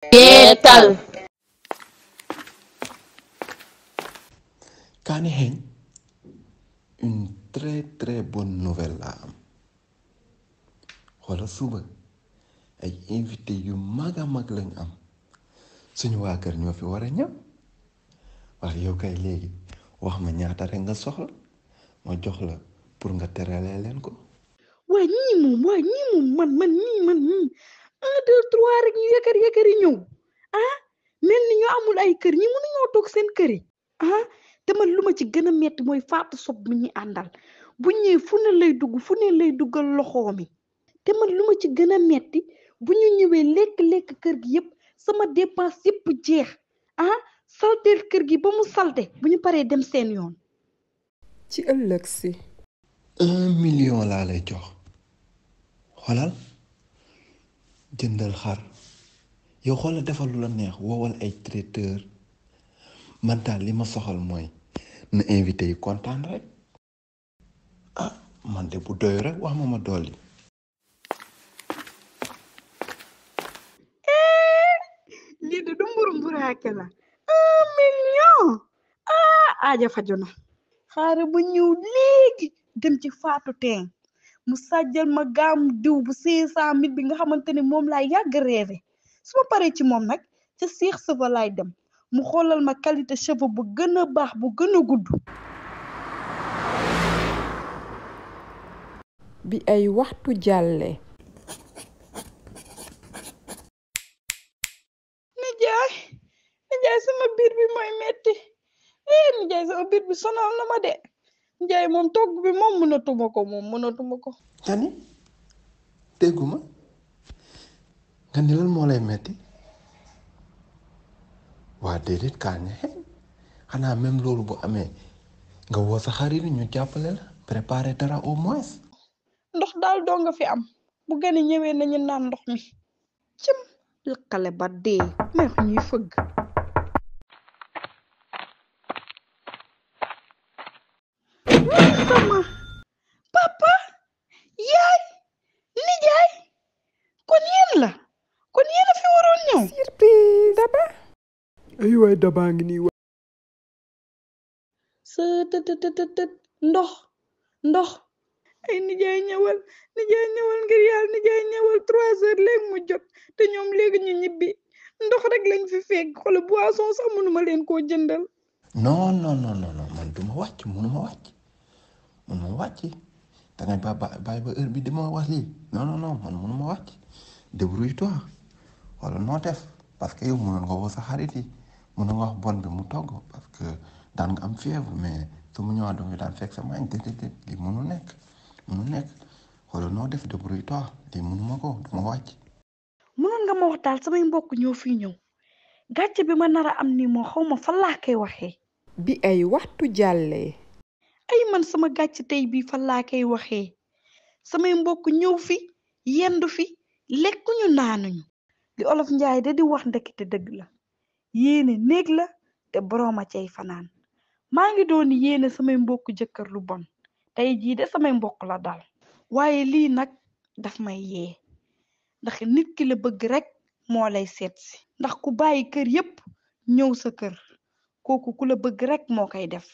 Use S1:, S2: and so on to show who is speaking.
S1: Yeetal.
S2: Kaani xeeñ une très bonne nouvelle laa am xoola suba ay invité yu mag a mag lañ am suñu waa kër ñoo fi war a ñëw wax yow kay léegi wax ma ñaata rek nga soxla ma jox la pour nga teralee leen ko.
S3: waaye ñii moom man ñii 1 2 3 rek ñu yëkkari ñëw mel ni ñoo amul ay kër ñi mënuñoo toog seen kër yi te man lu ma ci gën a metti mooy Fatou Sob mi ñuy àndal bu ñëwee fu ne lay duggal loxo mi te man lu ma ci gën a metti bu ñu ñëwee lekk kër gi yëpp sama dépense yëpp jeex salteel kër gi ba mu salte bu ñu paree dem seen yoon.
S4: ci ëllëg si
S2: 1 million laa lay jox xoolal jëndal xar yow xoolal defal lu la neex woowal ay traiteur man daal li ma soxal mooy na invité yi kontaan rek man de bu doy rek wax ma dolli.
S3: lii de du mburaake la 1 million aaja faju na xaare bu ñëw léegi dem ci Fatou Teen mu sàjjal ma gaamu diw bu 500 000 bi nga xamante ne moom laay yàgg rêvé su ma paree ci moom nag ca Seex Sëfa laay dem mu xoolal ma qualité cheveux bu gën a baax bu gën a gudd.
S4: bi ay waxtu jàlle
S3: nijaay sama biir bi mooy metti nijaay sama biir bi sonal na ma de nijaay moom togg bi moom mënatuma ko
S2: tani dégguma nga ni lan moo lay metti waa déedéet Kaane xanaa même loolu bu amee nga woo sa xarit ñu jàppale la préparer dara au moins.
S3: ndox daal doo nga fi am bu gën a ñëwee nañu naan ndox mi cëm lëkkale ba dee may wax ñuy fëgg. sama papa yaay nijaay kon yéen a fi waroon ñëw.
S4: surprise Daba ay waay Daba ngi nii
S3: sa tët ndox ay nijaay ñëwal ngir yàlla nijaay ñëwal 3 heures léegi mu jot te ñoom léegi ñu ñibbi ndox rek lañ fi fekk xoolal boisson sax mënuma leen koo jëndal.
S2: non man duma wàcc mënuma wàcc dangay bàyyi ba heure bi di ma wax lii non man mënuma wàcc débrouille-toi wala noo def parce que yow mënoon nga woo sa xarit yi mënoon nga wax bon bi mu togg parce que daan nga am fièvre mais su mu ñëwaat danga daan fekk sa maañ déedéet lii mënu nekk wala noo def débrouille-toi lii mënuma ko duma wàcc.
S3: mënoon nga ma wax daal samay mbokk ñoo fii ñëw gàcce bi ma nar a am nii moo xaw ma fan laa koy waxee.
S4: bi ay waxtu jàllee
S3: ay man sama gàcce tey bii fan laa koy waxee samay mbokk ñëw fi yendu fi lekkuñu naanuñu li olof njaay da di wax ndekete dëgg la yéene néeg la te borooma cay fanaan maa ngi doon yéene samay mbokk jëkkër lu bon tey jii de samay mbokk la dal waaye lii nag daf may yee ndax nit ki la bëgg rek moo lay seet si ndax ku bàyyi kër yépp ñëw sa kër kooku ku la bëgg rek moo koy def.